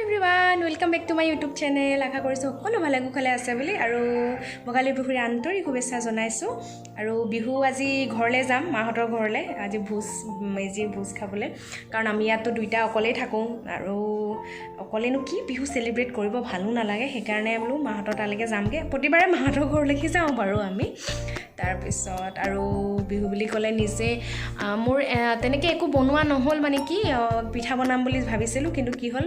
Everyone, welcome back to my YouTube channel. আশা কৰিছোঁ সকলো ভালে কুশলে আছে বুলি আৰু ভোগালী বিহুৰ আন্তৰিক শুভেচ্ছা জনাইছোঁ। আৰু বিহু আজি ঘৰলৈ যাম, মাহঁতৰ ঘৰলৈ। আজি ভোজ, মেজিৰ ভোজ খাবলৈ, কাৰণ আমি ইয়াততো দুইটা অকলেই থাকোঁ আৰু অকলেনো কি বিহু চেলিব্ৰেট কৰিব, ভালো নালাগে। সেইকাৰণে বোলো মাহঁতৰ তালৈকে যামগৈ। প্ৰতিবাৰে মাহঁতৰ ঘৰলৈকে যাওঁ বাৰু আমি। তাৰপিছত আৰু বিহু বুলি ক'লে নিজে মোৰ তেনেকৈ একো বনোৱা নহ'ল। মানে কি, পিঠা বনাম বুলি ভাবিছিলোঁ, কিন্তু কি হ'ল,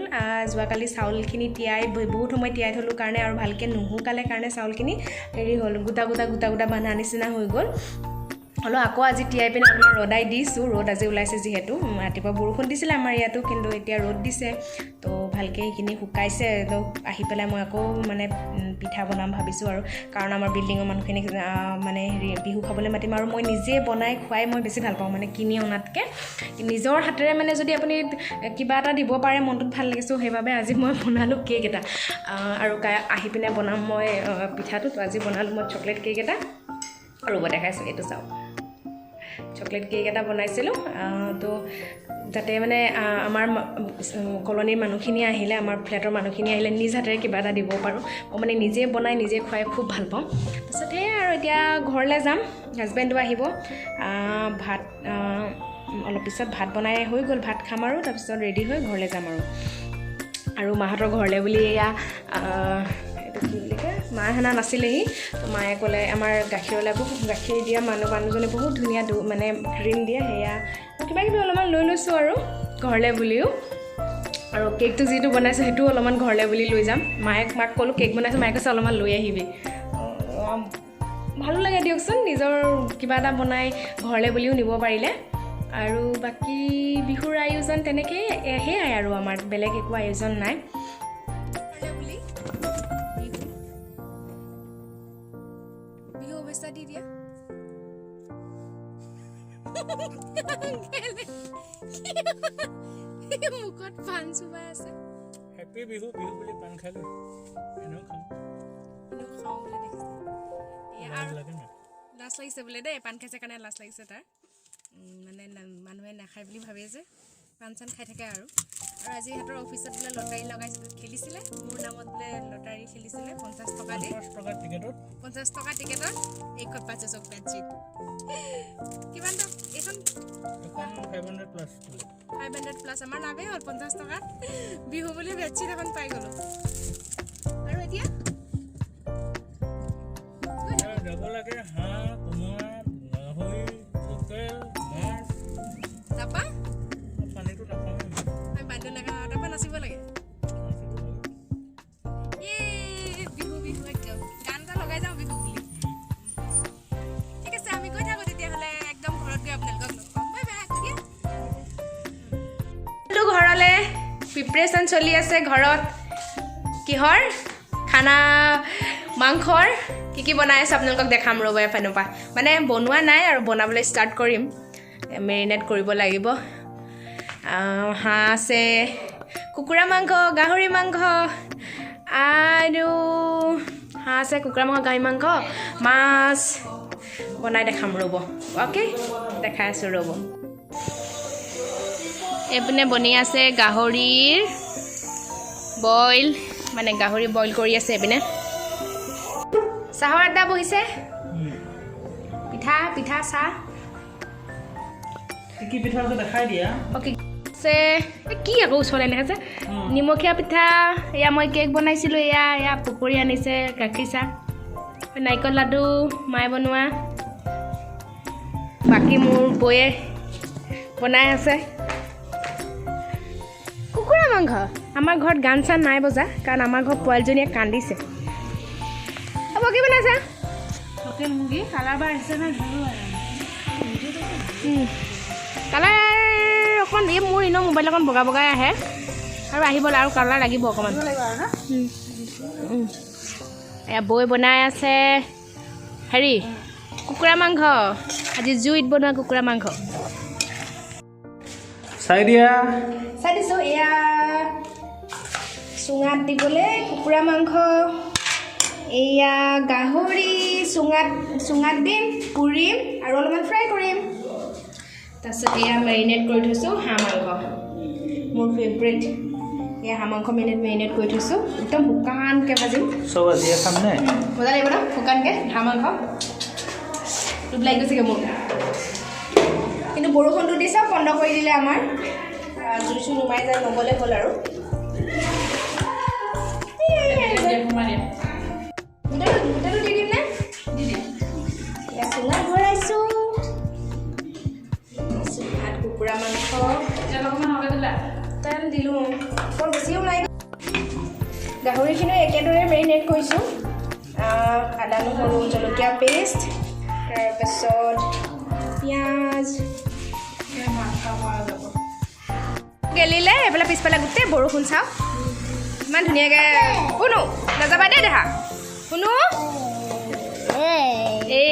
যোৱাকালি চাউলখিনি তিয়াই বহুত সময় তিয়াই থ'লোঁ কাৰণে আৰু ভালকৈ নুশুকালে কাৰণে চাউলখিনি হেৰি হ'ল, গোটা গোটা গোটা গোটা বান্ধা নিচিনা হৈ গ'ল। হ'লেও আকৌ আজি তিয়াই পিনে অলপমান ৰ'দাই দিছোঁ। ৰ'দ আজি ওলাইছে যিহেতু, ৰাতিপুৱা বৰষুণ দিছিলে আমাৰ ইয়াতো, কিন্তু এতিয়া ৰ'দ দিছে, তো ভালকৈ সেইখিনি শুকাইছে। তো আহি পেলাই মই আকৌ মানে পিঠা বনাম ভাবিছোঁ আৰু, কাৰণ আমাৰ বিল্ডিঙৰ মানুহখিনিক মানে হেৰি বিহু খাবলৈ মাতিম। আৰু মই নিজে বনাই খুৱাই মই বেছি ভাল পাওঁ, মানে কিনি অনাতকৈ নিজৰ হাতেৰে মানে যদি আপুনি কিবা এটা দিব পাৰে, মনটোত ভাল লাগিছে। সেইবাবে আজি মই বনালোঁ কেক এটা আৰু আহি পিনে বনাম মই পিঠাটো। তো আজি বনালোঁ মই চকলেট কেক এটা। ৰ'ব, দেখাইছোঁ, এইটো চাওক, চকলেট কেক এটা বনাইছিলোঁ। তো যাতে মানে আমাৰ কলনীৰ মানুহখিনি আহিলে, আমাৰ ফ্লেটৰ মানুহখিনি আহিলে নিজ হাতেৰে কিবা এটা দিব পাৰোঁ। মই মানে নিজে বনাই নিজে খুৱাই খুব ভাল পাওঁ। তাৰপিছত সেয়াই আৰু এতিয়া ঘৰলৈ যাম, হাজবেণ্ডো আহিব। ভাত অলপ পিছত ভাত বনাই হৈ গ'ল, ভাত খাম আৰু তাৰপিছত ৰেডি হৈ ঘৰলৈ যাম। আৰু মাহঁতৰ ঘৰলৈ বুলি এয়া এইটো কি বুলি কয়, মা সেনা নাছিলেহি, তো মায়ে ক'লে আমাৰ গাখীৰলৈ বহুত গাখীৰ দিয়া মানুহজনে বহুত ধুনীয়া মানে ক্ৰীম দিয়ে, সেয়া কিবা কিবি অলপমান লৈ লৈছোঁ আৰু ঘৰলৈ বুলিও। আৰু কেকটো যিটো বনাইছোঁ, সেইটোও অলপমান ঘৰলৈ বুলি লৈ যাম। মাক ক'লোঁ কেক বনাইছোঁ, মায়ে কৈছে অলপমান লৈ আহিবি। ভালো লাগে দিয়কচোন, নিজৰ কিবা এটা বনাই ঘৰলৈ বুলিও নিব পাৰিলে। আৰু বাকী বিহুৰ আয়োজন তেনেকেই সেয়াই আৰু, আমাৰ বেলেগ একো আয়োজন নাই বুলি। বিহু বিহু শুভেচ্ছা দি দিয়া। মুখত পাণ চোবাই আছে। হেপী বিহু। বিহু বুলি পাণ খালে এনেও খাম। এনেও খাওঁ বুলি দেখিছে এয়া। লাজ আৰু লাগে নাই? লাজ লাগিছে বোলে দেই, পাণ খাইছে কাৰণে লাজ লাগিছে তাৰ। মানে মানুহে নাখায় বুলি ভাবে যে পাণ চান খাই থাকে। আৰু আৰু আজি সিহঁতৰ অফিচত বোলে লটাৰী লগাই খেলিছিলে, মোৰ নামত বোলে লটাৰী খেলিছিলে 50 টকা দি। 50 টকাৰ টিকেটত। 50 টকা টিকেটত এইখন পাইছে চব বেডশ্বীট। কিমান টকা এইখন? এখন 500 প্লাছ। 500 প্লাছ। আমাৰ লাভেই হ'ল, 50 টকাত বিহু বুলি বেডশ্বীট এখন পাই গ'লোঁ। আৰু এতিয়া গৈ থাকোঁ। যাব লাগে, হাঁহ, কোমোৰা, গাহৰি, লোকেল মাছ। তাৰপা পানীটো নাখাওঁৱেই। আমি পানীটো নাখাওঁ। তাৰপা নাচিব লাগে। নাচিব লাগে। এ বিহু বিহু একদম গান এটা লগাই যাওঁ বিহু বুলি। ঠিক আছে, আমি গৈ থাকোঁ তেতিয়াহ'লে। একদম ঘৰত গৈ আপোনালোকক লগ পাম। Bye bye. ঘৰলৈ প্ৰিপেৰেশ্যন চলি আছে ঘৰত। কিহৰ খানা, মাংসৰ কি কি বনাই আছে আপোনালোকক দেখাম ৰ'ব। এফালৰ পৰা মানে বনোৱা নাই আৰু, বনাবলৈ ষ্টাৰ্ট কৰিম, মেৰিনেট কৰিব লাগিব। হাঁহ আছে, কুকুৰা মাংস, গাহৰি মাংস আৰু হাঁহ আছে, কুকুৰা মাংস, গাহৰি মাংস, মাছ বনাই দেখাম ৰ'ব। অ'কে, দেখাই আছোঁ ৰ'ব। এইপিনে বনি আছে গাহৰিৰ বইল, মানে গাহৰি বইল কৰি আছে। এইপিনে চাহৰ আড্ডা বহিছে। পিঠা পিঠা চাহ। কি কি পিঠা আছে দেখাই দিয়া। অ'কে, আছে। এই কি আকৌ ওচৰলৈ এনেকৈ আছে? নিমখীয়া পিঠা। এয়া মই কেক বনাইছিলোঁ। এয়া এয়া পকৰি আনিছে, গাখীৰ চাহ, নাৰিকল লাডু মায়ে বনোৱা। বাকী মোৰ বৌয়ে বনাই আছে কুকুৰা মাংস। আমাৰ ঘৰত গান চান নাই বজা, কাৰণ আমাৰ ঘৰত পোৱালীজনীয়ে কান্দিছে। হ'ব, কি বনাইছা? লোকেল মুৰ্গী। কালাৰ বা আহিছে নাই ধৰিব। কালাৰ অকণমান এই মোৰ এনেও মোবাইল অকণ বগা বগাই আহে আৰু আহিব আৰু কালাৰ লাগিব অকণমান। লাগিব আৰু ন। এয়া বৈ বনাই আছে হেৰি কুকুৰা মাংস, আজি জুইত বনোৱা কুকুৰা মাংস। চাই দিয়া। চাই দিছোঁ। এয়া চুঙাত দিবলৈ কুকুৰা মাংস, এয়া গাহৰি চুঙাত দিম, পুৰিম আৰু অলপমান ফ্ৰাই কৰিম। তাৰপিছত এয়া মেৰিনেট কৰি থৈছোঁ হাঁহ মাংস, মোৰ ফেভৰেট। এয়া হাঁহ মাংস মেৰিনেট মেৰিনেট কৰি থৈছোঁ, একদম শুকানকৈ ভাজিম। চব আজিয়ে খাম নে? মজা লাগিব ন শুকানকৈ হাঁহ মাংস? লোভ লাগি গৈছেগৈ মোৰ। কিন্তু বৰষুণটো দি চব বন্ধ কৰি দিলে আমাৰ, জুই চুই নুমাই যায় নগ'লে হ'ল আৰু। গোটেইটো দি দিম নে? এয়া চুঙাত ভৰাইছোঁ ভাত, কুকুৰা মাংস। তেল দিলোঁ, বৰ বেছিও নাই। গাহৰিখিনিও একেদৰে মেৰিনেট কৰিছোঁ, আদা নহৰু জলকীয়া পেষ্ট, তাৰপাছত পিঁয়াজ গেলিলে। এইফালে পিছফালে গোটেই বৰষুণ চাওক ইমান ধুনীয়াকৈ। শুনো, নাযাবা দেই দেহা। শুনো, এই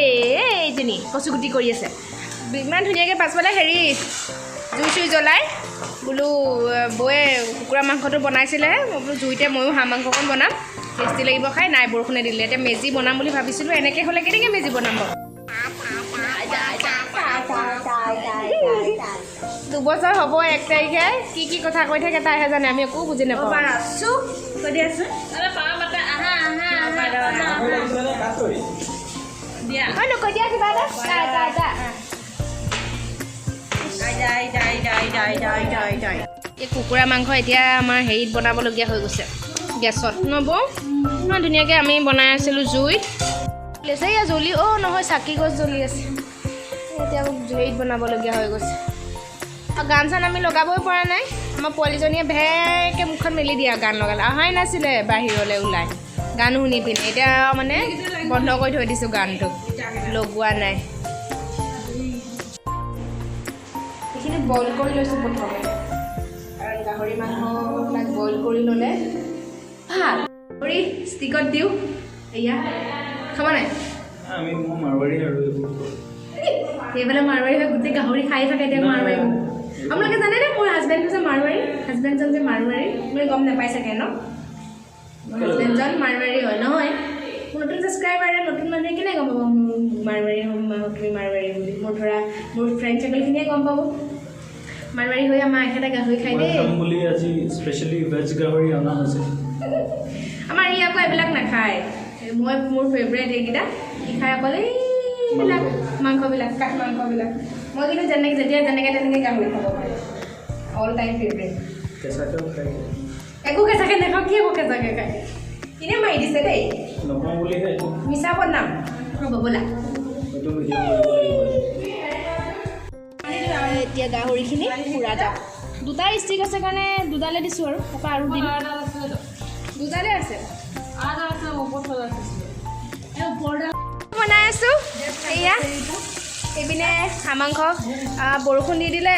এইজনী কচুগুটি কৰি আছে ইমান ধুনীয়াকৈ। পাছফালে হেৰি জুই চুই জ্বলাই বোলো বৌয়ে কুকুৰা মাংসটো বনাইছিলেহে, মই বোলো জুইতে ময়ো হাঁহ মাংসকণ বনাম, টেষ্টি লাগিব খাই। নাই, বৰষুণে দিলে। এতিয়া মেজি বনাম বুলি ভাবিছিলোঁ, এনেকৈ হ'লে কেনেকৈ মেজি বনাম বাৰু? 2 বছৰ হ'ব 1 তাৰিখে। কি কি কথা কৈ থাকে তাইহে জানে, আমি একো বুজি নাপাওঁ। কৈ দিয়া কিবা এটা। এই কুকুৰা মাংস এতিয়া আমাৰ হেৰিত বনাবলগীয়া হৈ গৈছে, গেছত নবৌ। ইমান ধুনীয়াকৈ আমি বনাই আছিলোঁ জুইত। এয়া জ্বলি, অ' নহয়, চাকি গছ জ্বলি আছে। এতিয়া হেৰিত বনাবলগীয়া হৈ গৈছে। আৰু গান চান আমি লগাবই পৰা নাই। আমাৰ পোৱালীজনীয়ে ভেৰকৈ মুখখন মেলি দিয়ে গান লগালে। অহাই নাছিলে বাহিৰলৈ ওলাই গান শুনি পিনে। এতিয়া মানে বন্ধ কৰি থৈ দিছোঁ গানটো, লগোৱা নাই। এইখিনি বইল কৰি লৈছোঁ প্ৰথমে, কাৰণ গাহৰি মাংসবিলাক বইল কৰি ল'লে ভাল। গাহৰি ষ্টিকত দিওঁ। এয়া খাব নাই? সেইফালে মাৰৱাৰী হৈ গোটেই গাহৰি খাই থাকে। এতিয়া মাৰৱাৰী আপোনালোকে জানেনে? মোৰ হাজবেণ্ডটো যে মাৰৱাৰী, হাজবেণ্ডজন যে মাৰৱাৰী, আপুনি গম নাপাই চাগে ন? মোৰ হাজবেণ্ডজন মাৰৱাৰী হয়। নহয়, মোৰ নতুন ছাবস্ক্ৰাইবাৰে, নতুন মানুহে কেনে গম পাব মোৰ মাৰৱাৰী, তুমি মাৰৱাৰী বুলি? মোৰ ধৰা মোৰ ফ্ৰেণ্ড চাৰ্কেলখিনিয়ে গম পাব। মাৰৱাৰী হৈ আমাৰ এখেতে গাহৰি খাই দেই। বুলি আজি স্পেচিয়েলি ভেজ গাহৰি অনা হৈছে। আমাৰ ই আকৌ এইবিলাক নাখায়। মই মোৰ ফেভৰেট এইকেইটা, ই খাই অকল এইবিলাক মাংসবিলাক, কাঠ মাংসবিলাক। মই কিন্তু যেনেকৈ যেতিয়া যেনেকৈ তেনেকৈ গাহৰি খাব পাৰোঁ, অল টাইম ফেভৰেট। একো কেঁচাকৈ নাখাওঁ। কি একো কেঁচাকৈ খায়? এনেই মাৰি দিছে দেই, মিছা বদনাম হ'ব। ব'লা, এতিয়া গাহৰিখিনি পুৰা যাওক। দুটা ষ্টিক আছে কাৰণে দুডালে দিছোঁ আৰু তাৰপৰা আৰু দিম। দুডালে আছে। বনাই আছোঁ এয়া। এইপিনে হাঁহ মাংস বৰষুণ দি দিলে,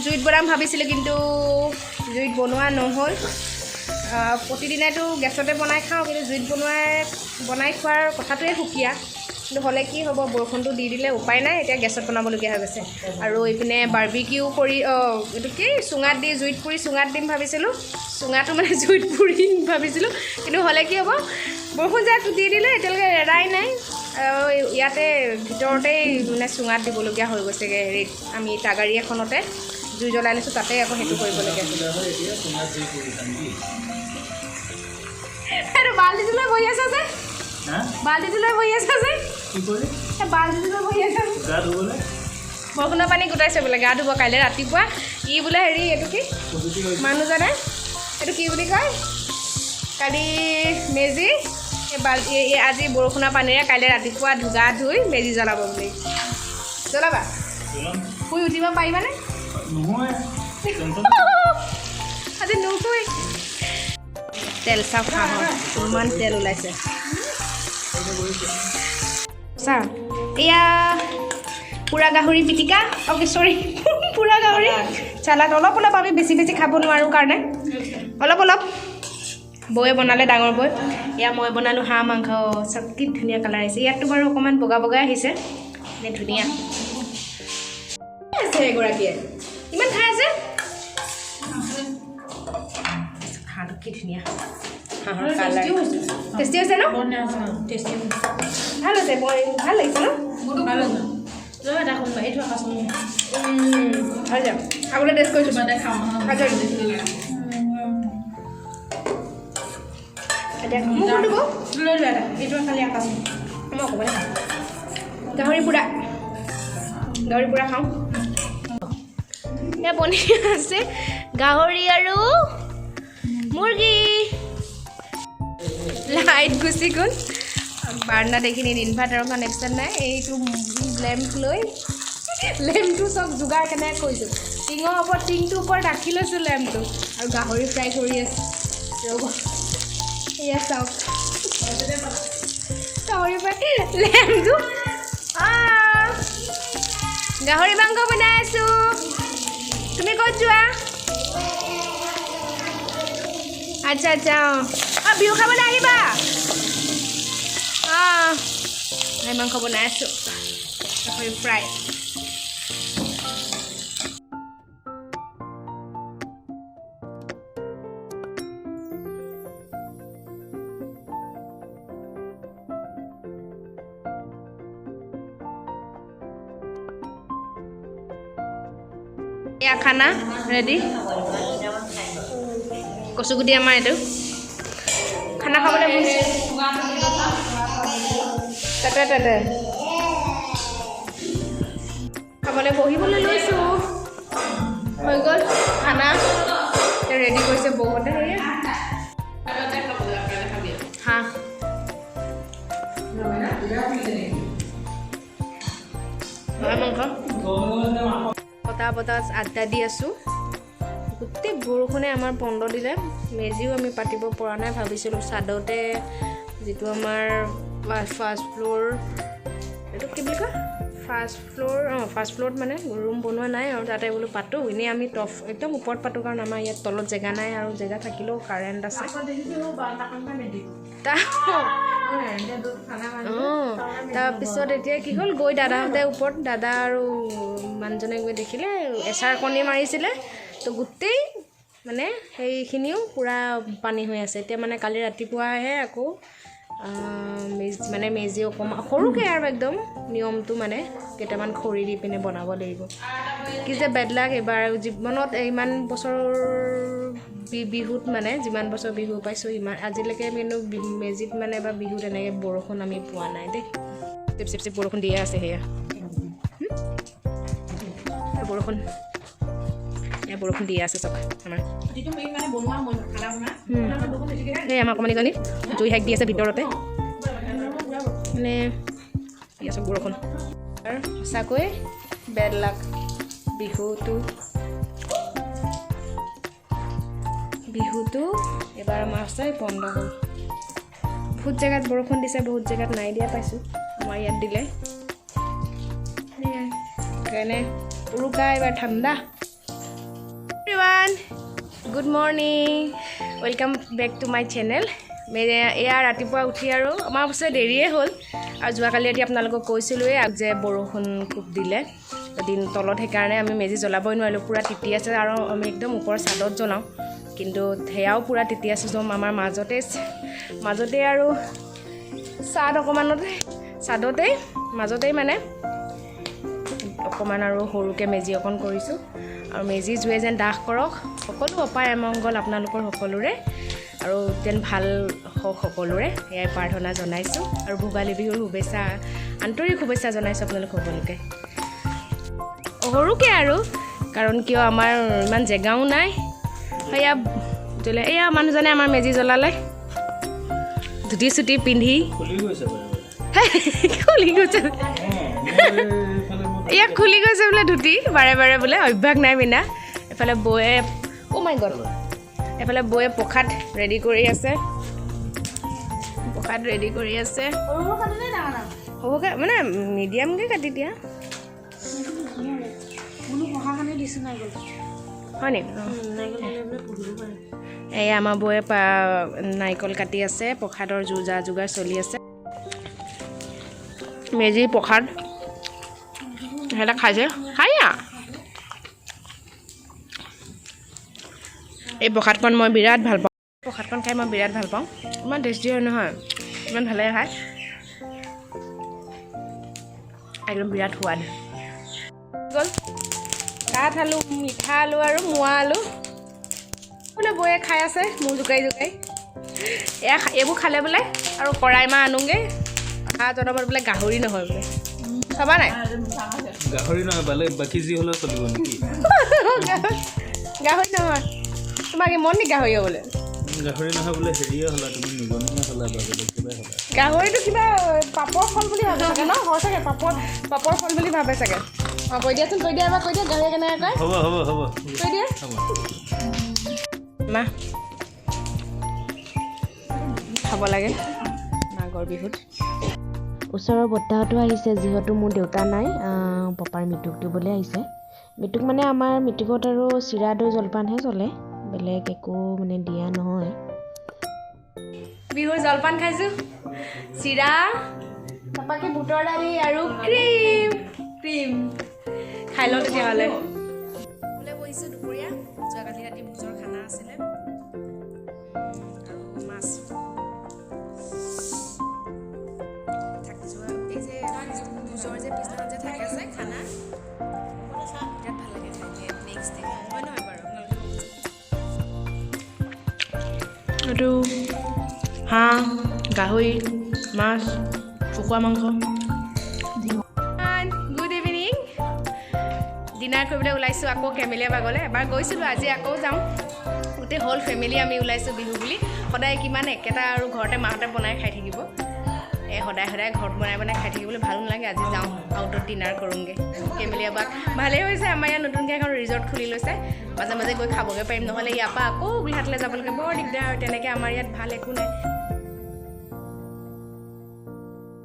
জুইত বনাম ভাবিছিলোঁ, কিন্তু জুইত বনোৱা নহ'ল। প্ৰতিদিনাইতো গেছতে বনাই খাওঁ, কিন্তু জুইত বনাই খোৱাৰ কথাটোৱে সুকীয়া। কিন্তু হ'লে কি হ'ব, বৰষুণটো দি দিলে, উপায় নাই, এতিয়া গেছত বনাবলগীয়া হৈ গৈছে। আৰু এইপিনে বাৰ্বিকিউ কৰি, এইটো কি, চুঙাত দি জুইত পুৰি চুঙাত দিম ভাবিছিলোঁ, চুঙাটো মানে জুইত পুৰিম ভাবিছিলোঁ, কিন্তু হ'লে কি হ'ব, বৰষুণ জাক দি দিলে, এতিয়ালৈকে এৰাই নাই। আৰু ইয়াতে ভিতৰতেই মানে চুঙাত দিবলগীয়া হৈ গৈছেগৈ। হেৰিত আমি তাগাৰী এখনতে জুই জ্বলাই লৈছোঁ, তাতে আকৌ সেইটো কৰিবলগীয়া। এইটো বাল্টিটো লৈ বহি আছা যে, বাল্টিটো লৈ বহি আছা যে, বাল্টিটো লৈ বহি আছা। বৰষুণৰ পানী গোটাইছে বোলে, গা ধুব কাইলৈ ৰাতিপুৱা। ই বোলে হেৰি, এইটো কি মানুহজনে, এইটো কি বুলি কয়, কালি মেজি এই বাল্টি, আজি বৰষুণৰ পানীৰে কাইলৈ ৰাতিপুৱা গা ধুই মেজি জ্বলাব বুলি। জ্বলাবা? শুই উঠিব পাৰিবানে? আজি নুশুই। তেল চাওক, হাঁহৰ ইমান তেল ওলাইছে। চা, এয়া পোৰা গাহৰি পিটিকা, অ'কে চৰি, পোৰা গাহৰি চালাড। অলপ অলপ, আমি বেছি বেছি খাব নোৱাৰোঁ কাৰণে অলপ অলপ বৌয়ে বনালে, ডাঙৰ বৈ। এয়া মই বনালোঁ হাঁহ মাংস। চাওক কি ধুনীয়া কালাৰ আহিছে। ইয়াততো বাৰু অকণমান বগা বগা আহিছে, এনে ধুনীয়া আছে। এগৰাকীয়ে ইমান খাই আছে। হাঁহটো কি ধুনীয়া, হাঁহৰ কালাৰ টেষ্টি হৈছে ন? ভাল হৈছে, মই ভাল লাগিছে ন? ভাল যাম, আগলৈ টেষ্ট কৰিছোঁ। এতিয়া মোক কোনটো বৌ লৈ লোৱা এটা, এইটো খালি আকাশ। মই অকণমান খাওঁ। গাহৰি পোৰা, গাহৰি পোৰা খাওঁ। এয়া বনি আছে গাহৰি আৰু মুৰ্গী। লাইট গুচি গ'ল, বাৰান্দাত এইখিনিত ইনভাৰ্টাৰৰ কানেকশ্যন নাই। এইটো লেম্প লৈ লেম্পটো চব যোগাৰ কেনেকৈ কৰিছোঁ, টিঙৰ ওপৰত, টিংটোৰ ওপৰত ৰাখি লৈছোঁ লেম্পটো। আৰু গাহৰি ফ্ৰাই কৰি আছোঁ, ৰ'ব। এয়া চাওক গাহৰি ফ্ৰাই, লেম্পটো। গাহৰি মাংস বনাই আছোঁ। তুমি ক'ত যোৱা? আচ্ছা আচ্ছা, অঁ অঁ, বিহু খাবলৈ আহিবা। অঁ, গাহৰি মাংস বনাই আছোঁ, গাহৰি ফ্ৰাই। এয়া খানা ৰেডি, কচুগুটি আমাৰ এইটো খানা খাবলৈ বহিছে। তাতে তাতে খাবলৈ বহিবলৈ লৈছোঁ। হৈ গ'ল খানা ৰেডি কৰিছে বৌহঁতে। সেয়া হাঁহ মাংস বতা বতা আড্ডা দি আছোঁ। গোটেই বৰষুণে আমাৰ বন্ধ দিলে, মেজিও আমি পাতিব পৰা নাই। ভাবিছিলোঁ চাদতে যিটো আমাৰ ফাৰ্ষ্ট ফ্ল'ৰ, এইটো কি বুলি কয়, ফাৰ্ষ্ট ফ্ল'ৰ, অঁ ফাৰ্ষ্ট ফ্ল'ৰত মানে ৰুম বনোৱা নাই আৰু তাতে বোলো পাতোঁ। এনেই আমি টপ একদম ওপৰত পাতোঁ, কাৰণ আমাৰ ইয়াত তলত জেগা নাই আৰু জেগা থাকিলেও কাৰেণ্ট আছে। অঁ, তাৰপিছত এতিয়া কি হ'ল, গৈ দাদাহঁতে ওপৰত, দাদা আৰু মানুহজনে গৈ দেখিলে এচাৰ কণী মাৰিছিলে, তো গোটেই মানে সেইখিনিও পূৰা পানী হৈ আছে। এতিয়া মানে কালি ৰাতিপুৱাহে আকৌ মানে মেজি অকণমান সৰুকৈ আৰু একদম নিয়মটো মানে কেইটামান খৰি দি পিনে বনাব লাগিব। কি যে বেড লাক এইবাৰ জীৱনত, ইমান বছৰ বিহুত মানে যিমান বছৰ বিহু পাইছোঁ ইমান আজিলৈকে কিন্তু মেজিত মানে বা বিহুত এনেকৈ বৰষুণ আমি পোৱা নাই দেই। চিপ চিপ চিপ বৰষুণ দিয়ে আছে। সেয়া বৰষুণ, এয়া বৰষুণ দিয়ে আছে চব আমাৰ। এই আমাৰ অকণমানিজনী জুই সেক দি আছে ভিতৰতে, মানে এয়া চব বৰষুণ। আৰু সঁচাকৈ বেড লাক, বিহুটো বিহুটো এবাৰ আমাৰ সঁচাই বন্ধ হ'ল। বহুত জেগাত বৰষুণ দিছে, বহুত জেগাত নাই দিয়া পাইছোঁ, আমাৰ ইয়াত দিলে। সেইকাৰণে উৰুকা এইবাৰ ঠাণ্ডা। Everyone, good morning, welcome back to my channel. এয়া ৰাতিপুৱা উঠি আৰু আমাৰ অৱশ্যে দেৰিয়ে হ'ল। আৰু যোৱাকালি ৰাতি আপোনালোকক কৈছিলোঁৱেই যে বৰষুণ খুব দিলে দিন তলত, সেইকাৰণে আমি মেজি জ্বলাবই নোৱাৰিলোঁ, পূৰা তিতি আছে। আৰু আমি একদম ওপৰৰ চাদত জ্বলাওঁ, কিন্তু সেয়াও পূৰা তিতি আছে। আমাৰ মাজতে মাজতে আৰু চাদ অকণমানতে, চাদতেই মাজতেই মানে অকণমান আৰু সৰুকৈ মেজি অকণ কৰিছোঁ। আৰু মেজি জুয়ে যেন দাহ কৰক সকলো অপায় অমংগল আপোনালোকৰ সকলোৰে, আৰু যেন ভাল হওক সকলোৰে, সেয়াই প্ৰাৰ্থনা জনাইছোঁ। আৰু ভোগালী বিহুৰ শুভেচ্ছা, আন্তৰিক শুভেচ্ছা জনাইছোঁ আপোনালোক সকলোকে। সৰুকৈ আৰু, কাৰণ কিয় আমাৰ ইমান জেগাও নাই। সেয়া জ্বলে, এয়া মানুহজনে আমাৰ মেজি জ্বলালে, ধুতি চুটি পিন্ধি খুলি গৈছে। ইয়াক খুলি গৈছে বোলে ধুতি বাৰে বাৰে বোলে, অভ্যাস নাই পিন্ধা। এফালে বৌয়ে, অ' মাই গড, এফালে বৌয়ে প্ৰসাদ ৰেডি কৰি আছে, প্ৰসাদ ৰেডি কৰি আছে। সৰুকৈ মানে মিডিয়ামকৈ কাটি দিয়া হয় নেকি? এয়া আমাৰ বৌয়ে নাৰিকল কাটি আছে, প্ৰসাদৰ যা যোগাৰ চলি আছে। মেজি প্ৰসাদ সিহঁতে খাইছে, খাই এই প্ৰসাদকণ মই বিৰাট ভাল পাওঁ, প্ৰসাদকণ খাই মই বিৰাট ভাল পাওঁ, ইমান টেষ্টি হয় নহয়, ইমান ভাল লাগে খাই, একদম বিৰাট সোৱাদ। গ'ল কাঠ আলু, মিঠা আলু আৰু মোৱা আলু বোলে বৌয়ে খাই আছে মূৰ জোকাৰি জোকাৰি। এয়া এইবোৰ খালে বোলে আৰু কৰাই মাহ আনোগৈ, অহা জনমত বোলে গাহৰি নহয় বোলে। খাবা নাই? গাহৰি নহয়, বেলেগ বাকী যি হ'লেও চলিব নেকি? গাহৰি নহয়। তোমাক মন নি গাহৰি হ'বলৈ? গাহৰি নহয় বোলে, হেৰিয়ে হ'লা তুমি, নিগনিয়ে হ'লা বা বেলেগ কিবাই হ'লা। গাহৰিটো কিবা পাপৰ ফল বুলি ভাবে চাগে ন? হয় চাগে, পাপৰ ফল বুলি ভাবে চাগে। অঁ, কৈ দিয়াচোন, কৈ দিয়া এবাৰ, কৈ দিয়া গাহৰি কেনেকৈ কয়। হ'ব হ'ব হ'ব। কৈ দিয়া। হ'ব। মা খাব লাগে মাঘৰ বিহুত। ওচৰৰ বৰ্তাহঁতো আহিছে, যিহেতু মোৰ দেউতা নাই, পাপাৰ মৃত্যুক দিবলৈ আহিছে। মৃত্যুক মানে আমাৰ মৃত্যুকত আৰু চিৰা দৈ জলপানহে চলে, বেলেগ একো মানে দিয়া নহয়। বিহুৰ জলপান খাইছোঁ, চিৰা, তাৰপৰা কি বুটৰ দালি আৰু ক্ৰীম। ক্ৰীম খাই লওঁ তেতিয়াহ'লে। বোলে বহিছোঁ দুপৰীয়া, যোৱাকালি ৰাতি ভোজৰ খানা আছিলে আৰু মাছ থাকি যোৱা, এই যে ভোজৰ যে পিছদিনাখন যে থাকে যে খানা, বিৰাট ভাল লাগে খাই নেক্সট ডে। হয় নহয় বাৰু আপোনালোকে? এইটো হাঁহ, গাহৰি, মাছ, কুকুৰা মাংস। গুড ইভিনিং, ডিনাৰ কৰিবলৈ ওলাইছোঁ আকৌ কেমেলিয়া বাগলৈ। এবাৰ গৈছিলোঁ, আজি আকৌ যাম। গোটেই হোল ফেমিলি আমি ওলাইছোঁ বিহু বুলি। সদায় কিমান একেটা আৰু ঘৰতে মাহঁতে বনাই খাই থাকিব। এই সদায় সদায় ঘৰত বনাই বনাই খাই থাকিবলৈ ভালো নালাগে। আজি যাওঁ আউটত ডিনাৰ কৰোঁগৈ কেমেলিয়া বাগ। ভালেই হৈছে, আমাৰ ইয়াত নতুনকৈ এখন ৰিজৰ্ট খুলি লৈছে, মাজে মাজে গৈ খাবগৈ পাৰিম। নহ'লে ইয়াৰ পৰা আকৌ গোলাঘাটলৈ যাবলৈকে বৰ দিগদাৰ আৰু তেনেকৈ আমাৰ ইয়াত ভাল একো নাই।